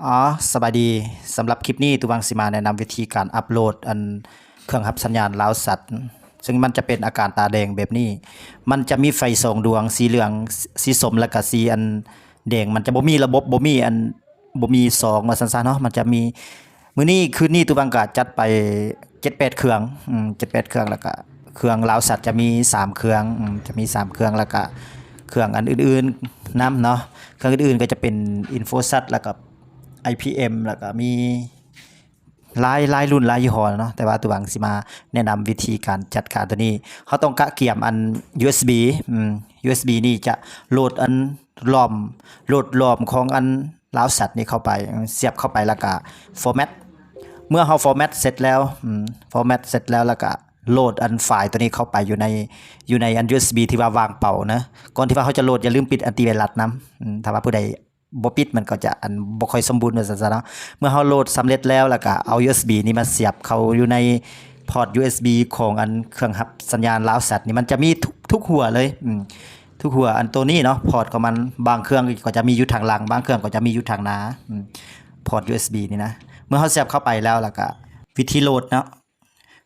ອໍ ສະບາຍດີ. ສຳລັບຄລິບນີ້ ຕູວັງຊິມາແນະນຳວິທີການອັບໂຫຼດອັນເຄື່ອງຮັບສັນຍານລາວຊັດ ເຊິ່ງມັນຈະເປັນອາການຕາແດງແບບນີ້. ມັນຈະມີໄຟສອງດວງ ສີເຫຼືອງ ສີສົ້ມ ແລ້ວກະສີອັນແດງ. ມັນຈະບໍ່ມີລະບົບ ບໍ່ມີອັນ ບໍ່ມີສອງວ່າຊັ້ນຊະເນາະ. ມັນຈະມີ ມື້ນີ້ ຄືນນີ້ ຕູວັງກະຈັດໄປເຈັດແປດເຄື່ອງ ອືມ ເຈັດແປດເຄື່ອງ ແລ້ວກະເຄື່ອງລາວຊັດຈະມີສາມເຄື່ອງ ອືມ ຈະມີສາມເຄື່ອງ ແລ້ວກະເຄື່ອງອັນອື່ນໆນຳເນາະ. ເຄື່ອງອື່ນໆກໍຈະເປັນອິນໂຟຊັດ ແລ້ວກະໄອພີເອັມ ແລ້ວກະມີຫຼາຍ ຫຼາຍລຸ້ນຫຼາຍຍີ່ຫໍ້ເນາະ. ແຕ່ວ່າຕູວັງຊິມາແນະນຳວິທີການຈັດການໂຕນີ້. ເຮົາຕ້ອງກະກຽມອັນຢູເອັສບີ ອືມ ຢູເອັສບີນີ້ຈະໂຫຼດອັນລອມ ໂຫຼດລອມຂອງອັນ ລາວຊັດນີ້ເຂົ້າໄປ ສຽບເຂົ້າໄປ ແລ້ວກະຟໍແມັດ. ເມື່ອເຮົາຟໍແມັດເສັດແລ້ວ ອືມ ຟໍແມັດເສັດແລ້ວ ແລ້ວກະໂຫຼດອັນໄຟລ໌ໂຕນີ້ເຂົ້າໄປຢູ່ໃນ ຢູ່ໃນອັນຢູເອັສບີທີ່ວ່າວ່າງເປົ່ານະ. ກ່ອນທີ່ວ່າເຮົາຈະໂຫຼດ ຢ່າລືມປິດແອນຕີໄວຣັສນຳ ອືມ ຖ້າວ່າຜູ້ໃດບໍ່ປິດ ມັນກໍຈະອັນບໍ່ຄ່ອຍສົມບູນວ່າຊັ້ນຊະເນາະ. ເມື່ອເຮົາໂຫຼດສຳເລັດແລ້ວ ແລ້ວກະເອົາຢູເອັສບີນີ້ມາສຽບເຂົ້າຢູ່ໃນພອດຢູເອັສບີຂອງອັນເຄື່ອງຮັບສັນຍານລາວຊັດນີ້ ມັນຈະມີທຸກ ທຸກຫົວເລີຍ ອືມ ທຸກຫົວ. ອັນໂຕນີ້ເນາະ ພອດຂອງມັນ ບາງເຄື່ອງກໍຈະມີຢູ່ທາງຫຼັງ ບາງເຄື່ອງກໍຈະມີຢູ່ທາງໜ້າ ອືມ ພອດຢູເອັສບີນີ້ນະ. ເມື່ອເຮົາສຽບເຂົ້າໄປແລ້ວ ແລ້ວກະວິທີໂຫຼດເນາະ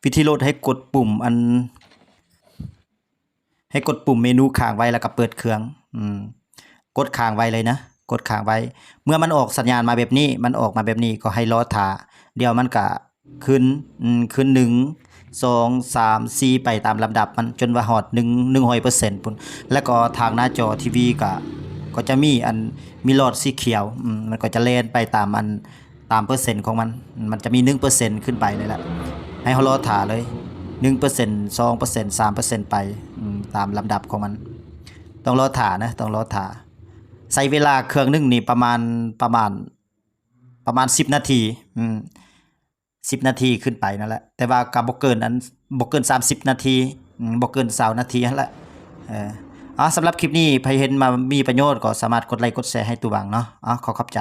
ວິທີໂຫຼດໃຫ້ກົດປຸ່ມອັນ ໃຫ້ກົດປຸ່ມເມນູຄ້າງໄວ້ ແລ້ວກະເປີດເຄື່ອງ ອືມ ກົດຄ້າງໄວ້ເລີຍນະ ກົດຄ້າງໄວ້. ເມື່ອມັນອອກສັນຍານມາແບບນີ້ ມັນອອກມາແບບນີ້ ກໍໃຫ້ລໍຖ້າ ດຽວມັນກະ ຂຶ້ນ ອືມ ຂຶ້ນ ໜຶ່ງ ສອງ ສາມ ສີ່ ໄປຕາມລຳດັບມັນ ຈົນວ່າຮອດ ໜຶ່ງ ໜຶ່ງຮ້ອຍເປີເຊັນພຸ້ນ. ແລ້ວກໍທາງໜ້າຈໍທີວີກໍ ກໍຈະມີອັນ ມີຫຼອດສີຂຽວ ອືມ ມັນກໍຈະແລ່ນໄປຕາມອັນ ຕາມເປີເຊັນຂອງມັນ ມັນຈະມີ ໜຶ່ງເປີເຊັນຂຶ້ນໄປເລີຍແຫຼະ. ໃຫ້ເຮົາລໍຖ້າເລີຍ ໜຶ່ງເປີເຊັນ ສອງເປີເຊັນ ສາມເປີເຊັນໄປ ອືມ ຕາມລຳດັບຂອງມັນ. ຕ້ອງລໍຖ້ານະ ຕ້ອງລໍຖ້າ. ໃຊ້ເວລາເຄື່ອງໜຶ່ງນີ້ປະມານ ປະມານ ປະມານສິບນາທີ ອືມ ສິບນາທີຂຶ້ນໄປນັ້ນແຫຼະ. ແຕ່ວ່າກໍບໍ່ເກີນອັນ ບໍ່ເກີນສາມສິບນາທີ ອືມ ບໍ່ເກີນຊາວນາທີຫັ້ນແຫຼະ. ເອີ ອາ ສຳລັບຄລິບນີ້ ໃຜເຫັນວ່າມີປະໂຫຍດກໍສາມາດກົດໄລກົດແຊໃຫ້ຕູວັງເນາະ. ອາ ຂໍຂອບໃຈ.